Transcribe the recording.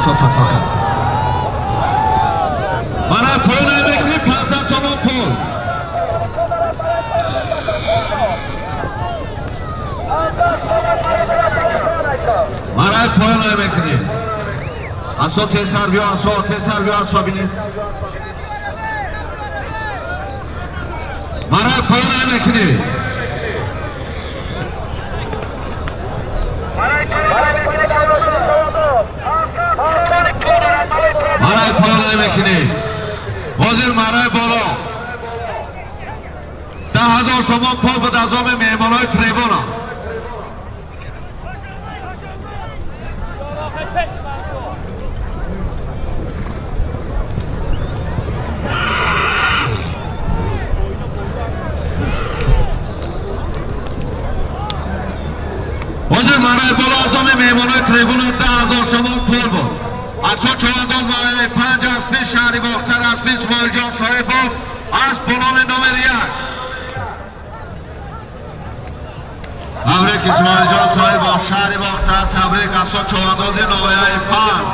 Асота фақат. Мана поён мекунӣ, 500 сомон пул. Мана поён мекунӣ. Асо, тезтар биё, асо, тезтар биё, асо бинед. Мана поён мекунӣ. Мараи поён мекунӣ. Ҳозир мараи боло. 10,000 сомон пул буд аз оми меҳмонҳои трибуна. Ҳозир мараи боло аз оми меҳмонҳои трибуна 10,000 сомон пул буд. Асо чорандоз ноҳияи панҷ, аспи шаҳри Бохтар, аспи Исмоилҷон Соҳибов, асп бо номи номери як. Табрик, Исмоилҷон Соҳибов, шаҳри Бохтар, табрик, асо чорандози ноҳияи панҷ.